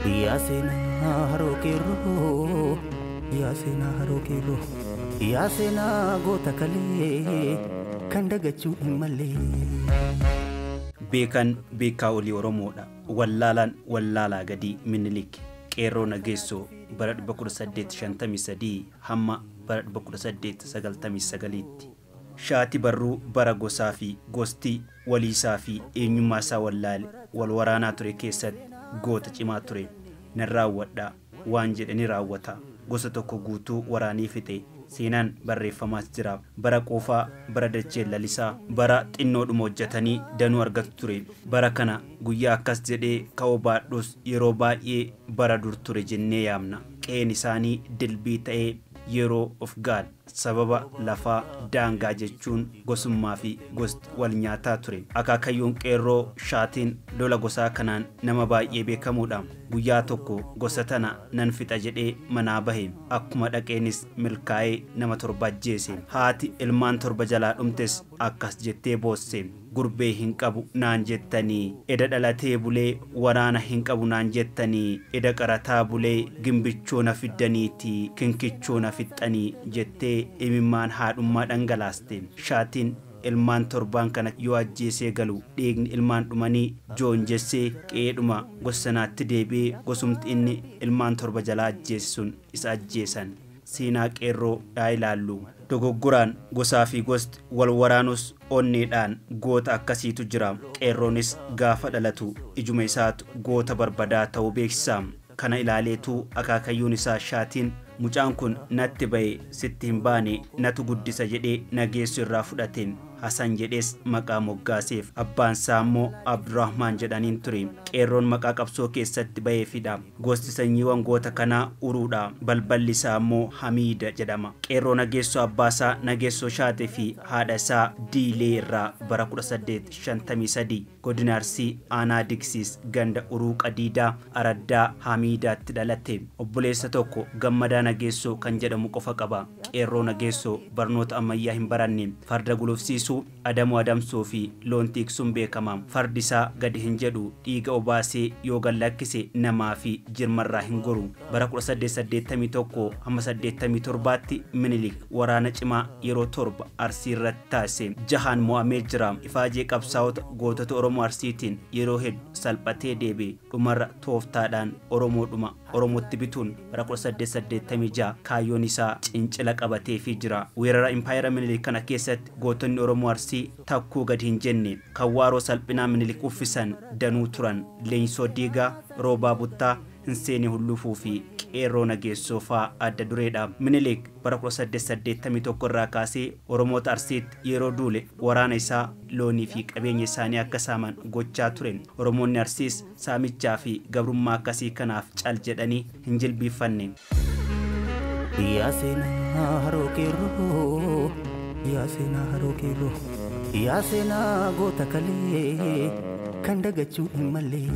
Yaa seenaa haroo qeerroo, yaa seenaa haroo qeerroo, yaa seenaa goota kalee kan dagachuu hin mallee. Beekan beekaa olii Oromoodha. Wallaalaan wallaalaa gadii Minilik Qeerroo Nageessoo bara 1853 hamma bara 1899tti. Shaati barruu bara gosaa fi gosti waliisaa fi eenyummaa isaa wallaale wal waraanaa ture keessatti goota cimaa ture. Nan raawwadha waan jedhe ni raawwata. Gosa tokko guutuu waraanii fixe. Seenaan barreeffamaas jira. Bara qoofaa, bara dachee lalisaa, bara xinnoodhuma hojjetanii danuu argatu ture. Bara kana guyyaa akkas jedhee ka'uu baadhus yeroo baay'ee bara dur ture jennee yaamna. Qe'een isaanii dilbii ta'ee yeroo of gaal sababa lafaa daangaa jechuun gosummaa fi gosti wal nyaataa ture. Akaakayyuun qeerroo shaatiin lola gosaa kanaan nama baay'ee beekamuudha. Guyyaa tokko gosa tana nan fixa jedhee manaa bahe. Akkuma dhaqeenis milkaa'ee nama 7 ajjeese. Haati ilmaan 7 jalaa dhumtes akkas jettee boosse. Gurbee hin qabu naan jettanii, eda dhalatee bulee waraana hin qabu naan jettanii, eda qarataa bulee gimbichoo na fiddaniitii kinkichoo na fixxanii jettee imimmaan haadhummaa dhangalaaste. Shaatiin ilmaan 7 kana yoo ajjeesee galu dhiigni ilmaan dhumanii joonjessee qe'eedhuma gosa sanaatti deebi'ee gosumti inni ilmaan 7 jalaa ajjeese sun isa ajjeesan. Seenaa qeerroo haa ilaallu. Dogoggoraan gosaa fi gosti wal waraanus onneedhaan goota akkasiitu jira. Qeerroonis gaafa dhalatu ijuma isaatu goota barbadaa ta'uu beeksisa. Kana ilaaleetu akaakayyuun isaa shaatiin mucaan kun natti ba'e sitti hin baane natu guddisa jedhee Nageessoo irraa fudhate. Hasan jedhees maqaa moggaaseef. Abbaan isaa immoo Abdurrahmaan jedhaniin ture. Qeerroon maqaa qabsoo keessatti ba'eefidha. Gosti sanyiiwwan goota kanaa Uruudha. Balballi isaa immoo Hamiida jedhama. Qeerroo Nageessoo abbaa isaa Nageessoo Shaatee fi haadha isaa Diilee irraa bara 1853 godina Arsii aanaa Diksiis ganda Uruu Qadiidaa Araddaa Hamiidaatti dhalate. Obboleessa tokko Gammadaa Nageessoo kan jedhamu qofa qaba. Qeerroo Nageessoo barnoota ammayyaa hin baranne. Farda gulufsiisuu, adamuu adamsuu fi loon tiiksuun beekama. Fardi isaa gadi hin jedhu, dhiiga obaasee yoo gallakkise namaa fi jirmarraa hin goru. Bara 1881 hamma 87tti Minilik waraana cimaa yeroo 7 Arsii irratti taasise. Jahaan mo'amee jira. Ifaajee qabsaa'ota gootota Oromoo Arsiitiin yeroo hedduu salphatee deebi'e. Dhumarra tooftaadhaan Oromoodhuma Oromootti bituun bara 1886 kaayyoon isaa cincila qabateefii jira. Weerara impaayera Minilik kana keessatti gootonni Oromoo Arsii takkuu gadi hin jenne. Kan waaroo salphinaa Minilik uffisan danuu turan. Leenjisoo Diigaa, Roobaa Buttaa, Hinseenee Hullufuu fi Qeerroo Nageessoo fa'aa adda dureedha. Minilik bara 1881 irraa kaasee Oromoota Arsiitti yeroo duule waraana isaa loonii fi qabeenya isaanii akka saaman gochaa ture. Oromoonni Arsiis saamichaa fi gabrummaa akkasii kanaaf cal jedhanii hin jilbiiffanne. Yaa seenaa haroo qeerroo, yaa seenaa haroo qeerroo, yaa seenaa goota kalee kan dagachuu hin mallee.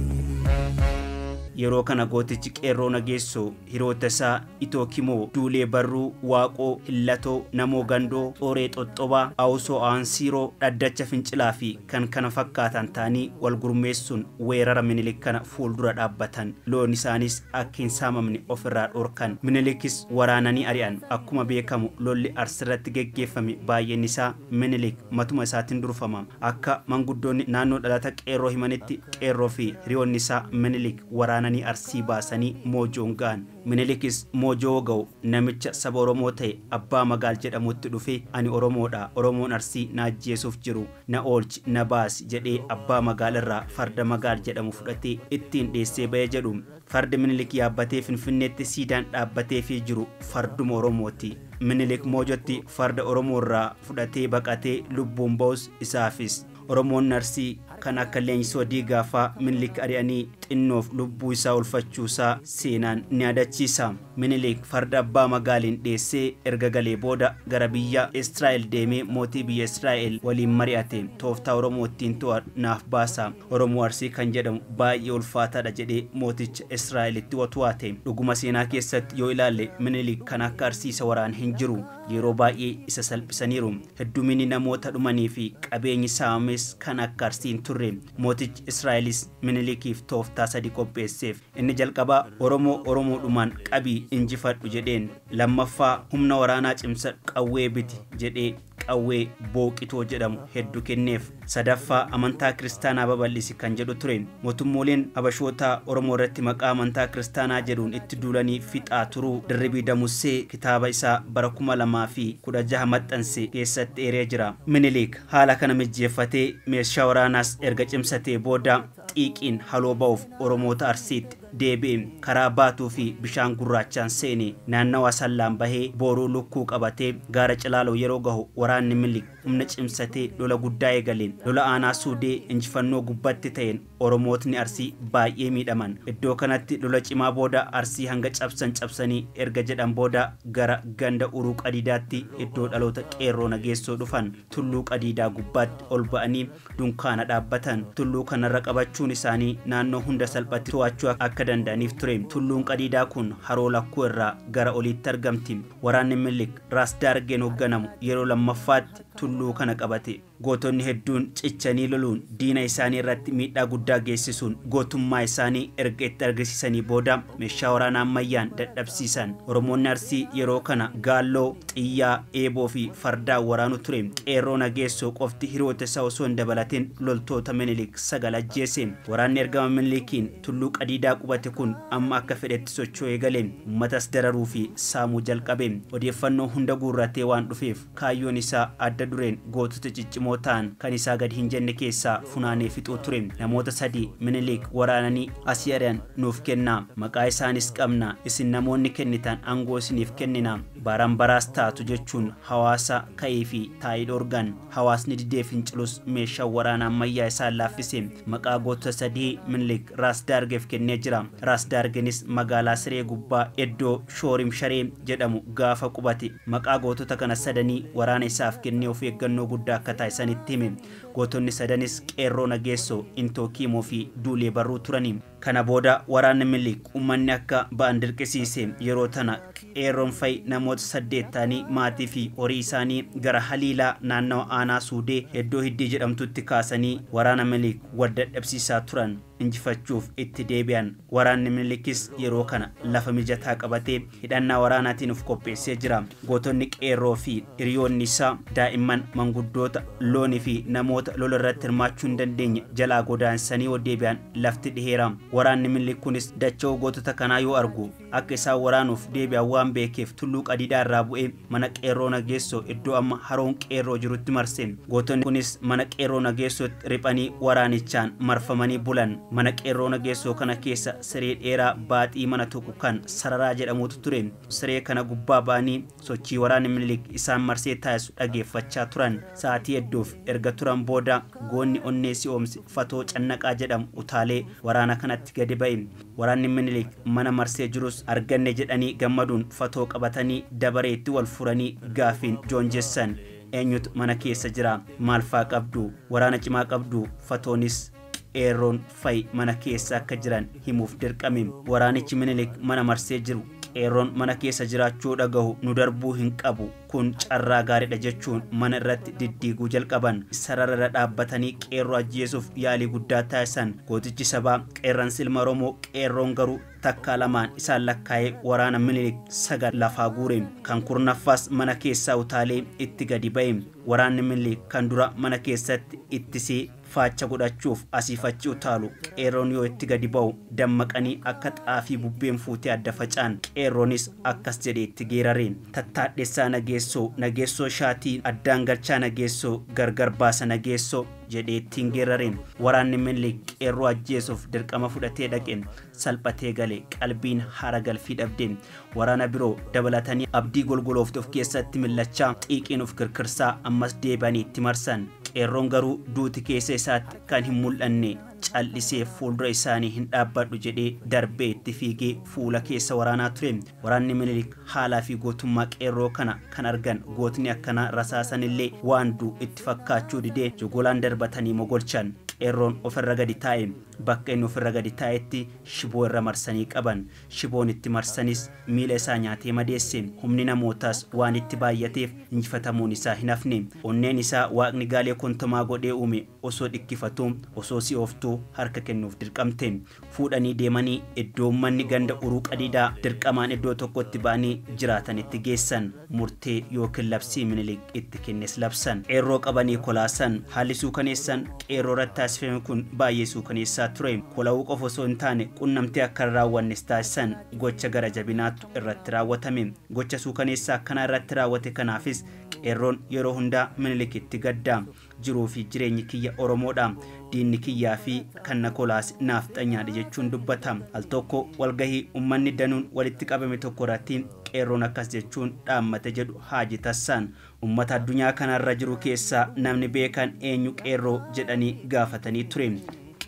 Yeroo kana gootichi Qeerroo Nageessoo hiriyoota isaa Itookimoo, Duulee Barruu, Waaqoo, Hillatoo, Namoo Gandoo, Xooree Xoxxobaa, Awusoo Aansiiroo, Dhaddacha Fincilaa fi kan kana fakkaatan ta'anii wal gurmeessuun weerara Minilik kana fuuldura dhaabbatan. Loon isaanis akka hin saamamne ofirraa dhorkan. Minilikis waraananii ari'an. Akkuma beekamu lolli Arsiirratti geggeeffame baay'een isaa Minilik matuma isaatiin durfama. Akka manguddoonni naannoo dhalata Qeerroo himanitti Qeerroo fi hiriyoonni isaa Minilik waraananii Arsii baasanii Moojoon ga'an. Minilikis Moojoo ga'u namicha saba Oromoo ta'e Abbaa Magaal jedhamutti dhufe ani Oromoodha, Oromoon Arsii na ajjeesuuf jiru, na oolchi, na baasi jedhee Abbaa Magaal irraa farda Magaal jedhamu fudhatee ittiin dheessee ba'e jedhu. Fardi Minilik yaabbatee Finfinneetti siidaan dhaabbateefii jiru farduma Oromooti. Minilik Moojotti farda Oromoo irraa fudhatee baqatee lubbuun ba'us isaafis. Oromoon Arsii kan akka Leenjisoo Diigaa fa'aa Minilik ari'anii xinnoof lubbuu isaa ulfachuusaa seenaan ni yaadachiisa. Minilik farda Abbaa Magaaliin dheessee erga galee booda gara biyya Israa'el deemee mootii biyya Israa'el waliin mari'ate. Tooftaa Oromoo ittiin to'atu naaf baasa. Oromoo Arsii kan jedhamu baay'ee ulfaataadha jedhee mooticha Israa'elitti to'ate. Dhuguma seenaa keessatti yoo ilaalle Minilik kan akka Arsii isa waraan hin jiru. Yeroo baay'ee isa salphisaniiru. Hedduminni namoota dhumanii fi qabeenyi saamames kan akka Arsii hin turre. turre. Mootichi Israa'elis Minilikiif tooftaa sadi qopheesseef. Inni jalqabaa Oromoo Oromoodhumaan qabii injifadhu jedheen. Lammaffaa humna waraanaa cimsadhu qawwee biti jedhee qawwee booqitoo jedhamu hedduu kenneef. Sadaffaa amantaa kiristaanaa babal'isi kan jedhu ture. Mootummooleen Habashootaa Oromoo irratti maqaa amantaa kiristaanaa jedhuun itti duulanii fixaa turuu Dirribii Damusee kitaaba isaa bara 2016 maxxanse keessatti eeree jira. Minilik haala kana mijjeeffatee meeshaa waraanaas erga cimsatee booda xiiqiin haloo ba'uuf Oromoota Arsiitti deebi'e. Karaa baatuu fi bishaan gurraachaan seene. Naannawa Sallaan bahee booruu lukkuu qabatee gaara Cilaaloo yeroo gahu waraanni Minilik humna cimsatee lola guddaa eegale. Lola aanaa Suudee injifannoo gubbatti ta'een Oromootni Arsii baay'ee miidhaman. Iddoo kanatti lola cimaa booda Arsii hanga cabsan cabsanii erga jedhan booda gara ganda Uruu Qadiidaatti iddoo dhaloota Qeerroo Nageessoo dhufan. Tulluu Qadiidaa gubbaatti ol ba'anii dunkaana dhaabbatan. Tulluu kanarra qabachuun isaanii naannoo hunda salphatti to'achuu akka danda'aniif ture. Tulluun Qadiidaa kun haroo lakkuu irraa gara oliitti argamti. Waraanni Minilik Raas Daargeen hoogganamu yeroo lammaffaatti tulluu kana qabate. Gootonni hedduun cichanii loluun diina isaanii irratti miidhaa guddaa geessisuun gootummaa isaanii erga itti argisiisanii booda meeshaa waraanaa ammayyaan dadhabsiisan. Oromoonni Arsii yeroo kana gaalloo, xiyyaa, eeboo fi fardaa waraanu ture. Qeerroo Nageessoo qofti hiriyoota isaa osoo hin dabalatin loltoota Minilik 9 ajjeese. Waraanni ergama Minilikiin tulluu Qadiidaa qubate kun amma akka fedhetti socho'ee gale. Uummatas dararuu fi saamuu jalqabe. Odeeffannoo hunda guurratee waan dhufeef kaayyoon isaa adda dureen gootota ciccimoo ta'an kan isaa gadi hin jenne keessaa funaanee fixuu ture. Namoota 3 Minilik waraananii asii ari'an nuuf kennaa, maqaa isaanis qabna, isin namoonni kennitan aangoo isiniif kennina, baraan baraas taatu jechuun hawaasa ka'ee fi taa'ii dhoorgan. Hawaasni didee fincilus meeshaa waraanaa ammayyaa isaan laaffise. Maqaa gootota 3 Minilik Raas Daargeef kennee jira. Raas Daargenis magaalaa Siree gubbaa iddoo Shoorim Sharee jedhamu gaafa qubate maqaa gootota kana sadanii waraana isaaf kennee of eeggannoo guddaa akka taasisanitti hime. Gootonni sadanis Qeerroo Nageessoo, Intoo Kiimoo fi Duulee Barruu turani. Kana booda waraanni Minilik uummanni akka ba'an dirqisiise. Yeroo tana Qeerroon fa'i namoota 8 ta'anii maatii fi horii isaanii gara Haliilaa naannawa aanaa Suudee iddoo Hiddii jedhamtutti kaasanii waraana Minilik wal dadhabsiisaa turan injifachuuf itti deebi'an. Waraanni Minilikis yeroo kana lafa mijataa qabatee hidhannaa waraanaatiin of qopheessee jira. Gootonni Qeerroo fi hiriyoonni isaa daa'imman, manguddoota, loonii fi namoota lola irratti hirmaachuu hin dandeenye jalaa godaansanii yoo deebi'an lafti dhiheera. Waraanni Minilik kunis dacha'uu gootota kanaa yoo argu akka isaan waraanuuf deebi'an waan beekeef tulluu Qadiidaa irraa bu'ee mana Qeerroo Nageessoo iddoo amma haroon Qeerroo jirutti marse. Gootonni kunis mana Qeerroo Nageessootti riphanii waraanichaan marfamanii bulan. Mana Qeerroo Nageessoo kana keessa siree dheeraa baaxii mana tokko kan sararaa jedhamutu ture. Siree kana gubbaa ba'anii sochii waraanni Minilik isaan marsee taasisu dhageeffachaa turan. Sa'aatii hedduuf erga turan booda goonni onnee si'oomse Fatoo Cannaqaa jedhamu utaalee waraana kanatti gadi ba'e. Waraanni Minilik mana marsee jirus arganne jedhanii gammaduun fatoo qabatanii dabareetti wal furanii gaafiin joonjessan. Eenyutu mana keessa jira? Maal faa qabdu? Waraana cimaa qabdu? Fatoonis Qeerroon fa'i mana keessa akka jiran himuuf dirqame. Waraanichi Minilik mana marsee jiru Qeerroon mana keessa jiraachuu dhagahu nu darbuu hin qabu, kun carraa gaariidha jechuun mana irratti diddiiguu jalqaban. Sarara irra dhaabbatanii Qeerroo ajjeesuuf yaalii guddaa taasisan. Gootichi sabaa Qeerransi ilma Oromoo Qeerroon garuu takkaa lamaan isaan lakkaa'ee waraana Minilik 9 lafaa guure. Kan kurnaffaas mana keessaa utaalee itti gadi ba'e. Waraanni Minilik kan dura mana keessatti ittisee faacha godhachuuf asiif achi utaalu Qeerroon yoo itti gadi ba'u dammaqanii akka xaafii bubbeen fuutee adda faca'an. Qeerroonis akkas jedhee itti geerare. Tattaadhessaa Nageessoo, Nageessoo shaatii, addaan galchaa Nageessoo, gargar baasa Nageessoo jedhee ittiin geerare. Waraanni Minilik Qeerroo ajjeesuuf dirqama fudhatee dhaqe. Salphatee gale. Qalbiin haara galfii dhabde. Waraana biroo dabalatanii abdii golgoloofte of keessatti millachaa xiiqiin of kirkirsaa ammas deebi'anii itti marsan. Qeerroon garuu duuti keessa isaatti kan hin mul'anne callisee fuuldura isaanii hin dhaabbadhu jedhee darbee itti fiigee fuula keessa waraanaa ture. Waraanni Minilik haalaa fi gootummaa Qeerroo kana kan argan gootni akkanaa rasaasanillee waan du'u itti fakkaachuu didee jogolaan darbatanii mogolchan. Qeerroon ofirra gadi taa'e. Bakka inni ofirra gadi taa'etti shiboo irra marsanii qaban. Shiboon itti marsanis miila isaa nyaatee madeesse. Humni namootaas waan itti baay'ateef injifatamuun isaa hin hafne. Onneen isaa waaqni gaalee kontomaa godhee uume osoo dhikkifatu, osoo si'ooftuu harka kennuuf dirqamte. Fuudhanii deemanii iddoo uummanni ganda Uruu Qadiidaa dirqamaan iddoo tokkotti ba'anii jiraatanitti geessan. Murtee yookiin labsii Minilik itti kennes labsan. Qeerroo qabanii kolaasan. Haalli suukaneessan qeerroo irratti taasifame kun baay'ee suukaneessaa ture. Kola'uu qofa osoo hin taane qunnamtee akka hin raawwannes taasisan. Gocha gara jabinaatu irratti raawwatame. Gocha suukaneessaa akkanaa irratti raawwate kanaafis qeerroon yeroo hundaa Minilikitti gadda. Jiruu fi jireenyi kiyya Oromoodha. Diinni kiyyaa fi kan na kolaase naafxanyaadha jechuun dubbata. Al tokko walgahii uummanni danuun walitti qabame tokko irratti qeerroon akkas jechuun dhaammate jedhu Haaji Tassaan. Uummata addunyaa kanarra jiru keessaa namni beekan eenyu qeerroo jedhanii gaafatanii ture.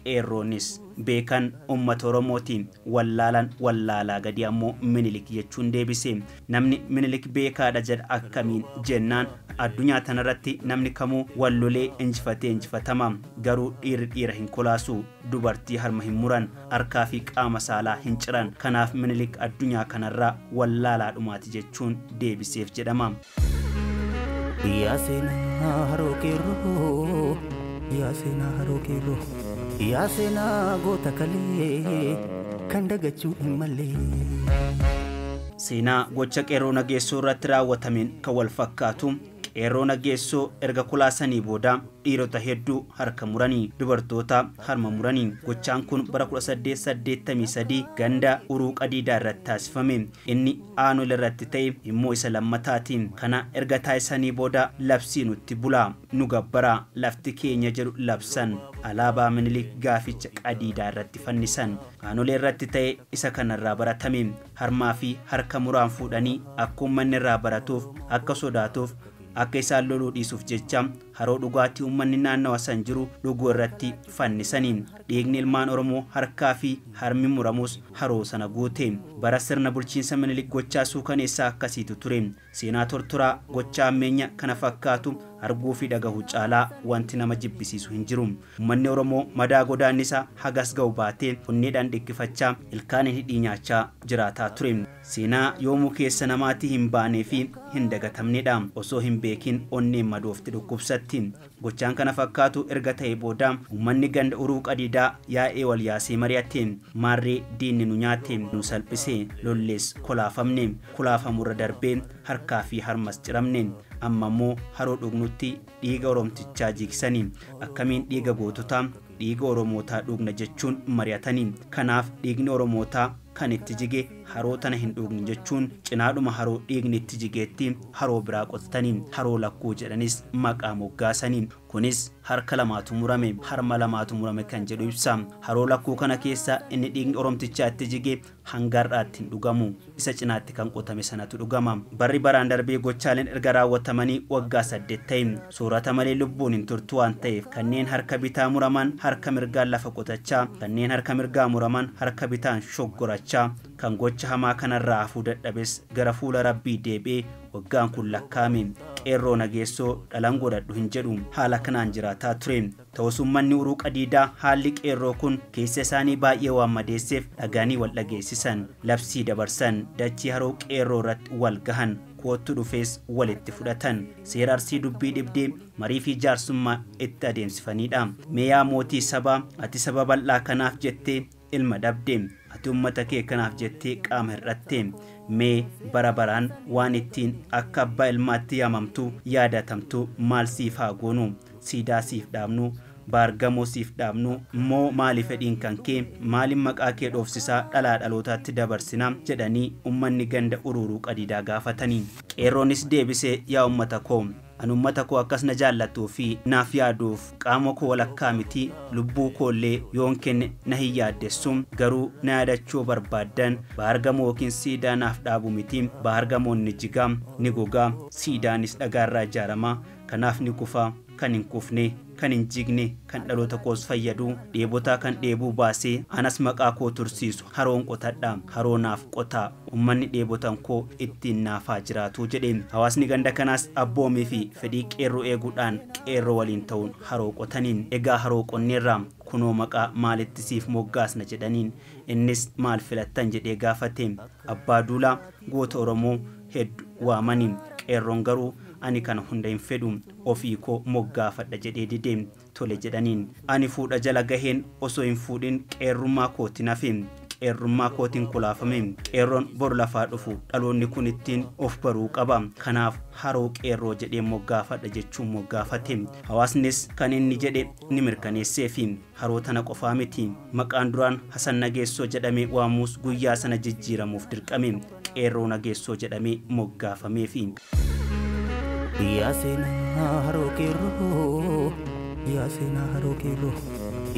Qeerroonis beekan uummata Oromootiin, wallaalaan wallaalaa gadi ammoo Minilik jechuun deebise. Namni Minilik beekaadha jedha akkamiin jennaan addunyaa tanarratti namni kamuu wallolee injifatee injifatama. Garuu dhiirri dhiira hin kolaasu, dubartii harma hin muran, harkaa fi qaama saalaa hin ciran. Kanaaf Minilik addunyaa kanarraa wallaalaa dhumaati jechuun deebiseef jedhama. Yaa seenaa haroo qeerroo, yaa seenaa haroo qeerroo, yaa seenaa goota kalee kan dagachuu hin malle. Seenaa gocha qeerroo nageessoo irratti raawwatameen kan wal fakkaatu qeerroo nageessoo erga kolaasanii booda dhiirota hedduu harka muranii, dubartoota harma muranii. Gochaan kun bara 1883 ganda Uruu Qadiidaa irratti taasifame. Inni Aanol irratti ta'e immoo isa lammataatiin. Kana erga taasisanii booda labsii nutti bulaa, nu gabbaraa, lafti keenya jedhu labsan. Alaabaa Minilik gaaficha Qadiidaa irratti fannisan. Aanolee irratti ta'e isa kanarraa baratame. Harmaa fi harka muraan fuudhanii akka uummanni irraa baratuuf, akka sodaatuuf, akka isaan loluu dhiisuuf jecha haroo dhugaatii uummanni naannawa san jiru dhuguu irratti fannisanii. Dhiigni ilmaan Oromoo harkaa fi harmi muramus haroo sana guute. Bara sirna bulchiinsa Minilik gochaa suukaneessaa akkasiitu ture. Seenaa tortoraa gochaa ammeenya kana fakkaatu arguu fi dhagahu caalaa wanti nama jibbisiisu hin jiru. Uummanni Oromoo madaa godaannisa hagas ga'u baatee onneedhaan dhikkifachaa ilkaan hidhii nyaachaa jiraataa ture. Seenaa yoomuu keessa namaatii hin baanee fi hin dagatamnedha. Osoo hin beekin onneen madoofti dhukkubsatti. Gochaan kana fakkaatu erga ta'e booda uummanni ganda Uruu Qadiidaa yaa'ee wal yaasee mari'ate. Maarree diinni nu nyaate, nu salphise, lollees kolaafamne, kolaafamurra darbee harkaa fi harmas ciramne. Amma immoo haroo dhugnutti dhiiga Oromtichaa jigsanii. Akkamiin dhiiga goototaa, dhiiga Oromootaa dhugna jechuun mari'atanii. Kanaaf dhiigni Oromootaa kan itti jige haroo tana hin dhugnu jechuun cinaadhuma haroo dhiigni itti jigeetti haroo biraa qotatanii haroo lakkuu jedhanis maqaa moggaasanii. Kunis harka lamaatu murame, harma lamaatu murame kan jedhu ibsa. Haroo lakkuu kana keessa inni dhiigni Oromtichaa itti jige hanga har'aatti hin dhugamu. Isa cinaatti kan qotame sanatu dhugama. Barri baraan darbee gochaaleen erga raawwatamanii waggaa 8 ta'e. Soorata malee lubbuun hin turtu waan ta'eef kanneen harka bitaa muraman harka mirgaan lafa qotachaa, kanneen harka mirgaa muraman harka bitaan shoggorachaa, kan gocha hamaa kanarraa hafuu dadhabes gara fuula Rabbii deebi'ee waggaan kun lakkaa'ame. Qeerroo nageessoo dhalan godhadhu hin jedhu. Haala kanaan jiraataa ture. Ta'us uummanni Uruu Qadiidaa haalli qeerroo kun keessa isaanii baay'ee waan madeesseef dhagaanii wal dhageessisan, labsii dabarsan, dachii haroo qeerroo irratti wal gahan, koottu dhufees walitti fudhatan. Seera Arsii dubbii dhibdee marii fi jaarsummaa itti adeemsifanidha. Mee yaa mootii sabaa, ati saba bal'aa kanaaf jettee ilma dhabde, ati uummata kee kanaaf jettee qaama hir'atte. Mee bara baraan waan ittiin akka abbaa ilmaatti yaamamtu yaadatamtu maal siif haa goonu? Siidaa siif dhaabnu, baargamoo siif dhaabnu, moo maali fedhiin kan kee, maaliin maqaa kee dhoofsisaa dhalaa dhalootaatti dabarsina jedhanii uummanni ganda Ururuu Qadiidaa gaafatanii. Qeerroonis deebisee, yaa uummata koo, ani uummata koo akkas na jaallattuu fi naaf yaaduuf qaama koo walakkaa miti, lubbuu koollee yoon kenne na hin yaaddessu, garuu na yaadachuu barbaaddan baargamoo yookiin siidaa naaf dhaabu miti. Baargamoon ni jigaa, ni gogaa, siidaanis dhagaarraa ijaarama, kanaaf ni kufa. Kan hin kufne, kan hin jigne, kan dhaloota koos fayyadu, dheebotaa kan dheebuu baasee anas maqaa koo tursiisu haroon qotadha, haroo naaf qotaa, uummanni dheebotan koo ittiin naafaa jiraatu jedhe. Hawaasni ganda kanaas abboomii fi fedhii qeerroo eeguudhaan qeerroo waliin ta'uun haroo qotaniin. Egaa haroo qonneerra. Kunoo maqaa maalitti siif moggaasna jedhaniin. Innis maal filattan jedhee gaafate. Abbaa Duulaa goota Oromoo hedduu waamanii. Qeerroon garuu ani kana hunda hin fedhu, ofii koo moggaafadha jedhee dide. Tole jedhaniin. Ani fuudha jala gaheen osoo hin fuudhin qeerrummaa kootiin hafe. Qeerrummaa kootiin kulaafame. Qeerroon boru lafaa dhufu dhaloonni kun ittiin of baruu qaba. Kanaaf Haroo Qeerroo jedhee moggaafadha jechuun moggaafate. Hawaasnis kan inni jedhe ni mirkaneesseefi. Haroo tana qofaa miti. Maqaan duraan Hasan Nageessoo jedhamee waamuus guyyaa sana jijjiiramuuf dirqame. Qeerroo Nageessoo jedhamee moggaafameefi. Yaa seenaa haroo qeerroo, yaa seenaa haroo qeerroo,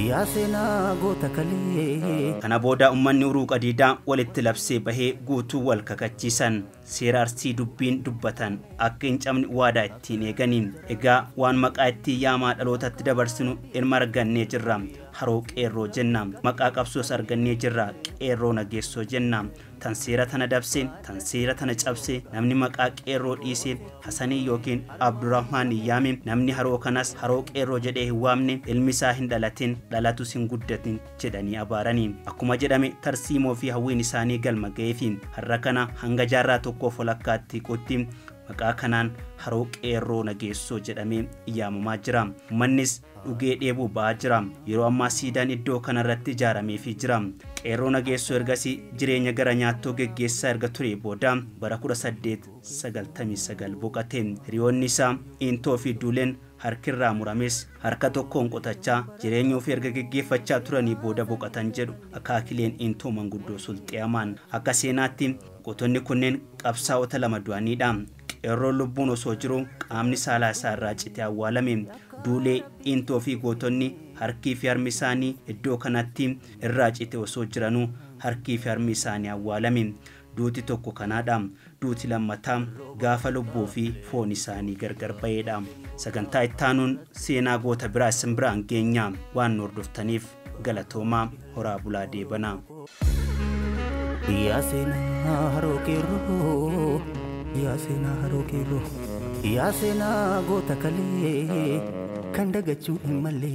yaa seenaa goota kalee. Kana booda uummanni Uruu Qadiidaa walitti labsee bahee guutuu wal kakachiisan. Seera Arsii dubbiin dubbatan akka hin cabne waadaa ittiin eeganii. Egaa waan maqaa ittiin yaamaa dhalootatti dabarsinu ilma argannee jirra. Haroo Qeerroo jenna. Maqaa qabsoos argannee jirra. Qeerroo Nageessoo jenna. Tan seera tana dabse, tan seera tana cabse, namni maqaa qeerroo dhiise Hasanii yookiin Abdurrahmaan hin yaame, namni haroo kanas Haroo Qeerroo jedhee hin waamne, ilmi isaa hin dhalatin, dhalatus hin guddatin jedhanii abaaranii. Akkuma jedhame tarsiimoo fi hawwiin isaanii galma ga'eefi har'a kana hanga jaarraa tokkoof walakkaatti hiquutti maqaa kanaan Haroo Qeerroo Nageessoo jedhamee yaamamaa jira. Uummannis dhugee dheebuu ba'aa jira. Yeroo ammaa siidaan iddoo kanarratti ijaarameefii jira. Qeerroo Nageessoo ergasii jireenya gara nyaattoo geggeessaa erga turee booda bara 1899 boqote. Hiriyoonni isaa Iintoo fi Duuleen harkirraa murames harka tokkoon qotachaa jireenya ofii erga geggeeffachaa turanii booda boqotan jedhu akaakileen Iintoo manguddoo Sulxeeyamaan. Akka seenaatti gootonni kunneen qabsaa'ota lama du'aniidha. Qeerroon lubbuun osoo jiru qaamni saalaa isaa irraa citee awwaalame. Duulee, Iintoo fi gootonni harkii fi harmi isaanii iddoo kanatti irraa cite osoo jiranuu harkii fi harmi isaanii awwaalame. Duuti tokko kanaadha. Duuti lammataa gaafa lubbuu fi foon isaanii gargar ba'eedha. Sagantaa ittaanuun seenaa goota biraa isin biraan geenya. Waan nu hordoftaniif galatoomaa. Horaa bulaa deebanaa. Yaa seenaa haroo qeerroo, yaa seenaa haroo qeerroo, yaa seenaa goota kalee kan dagachuu hin malle.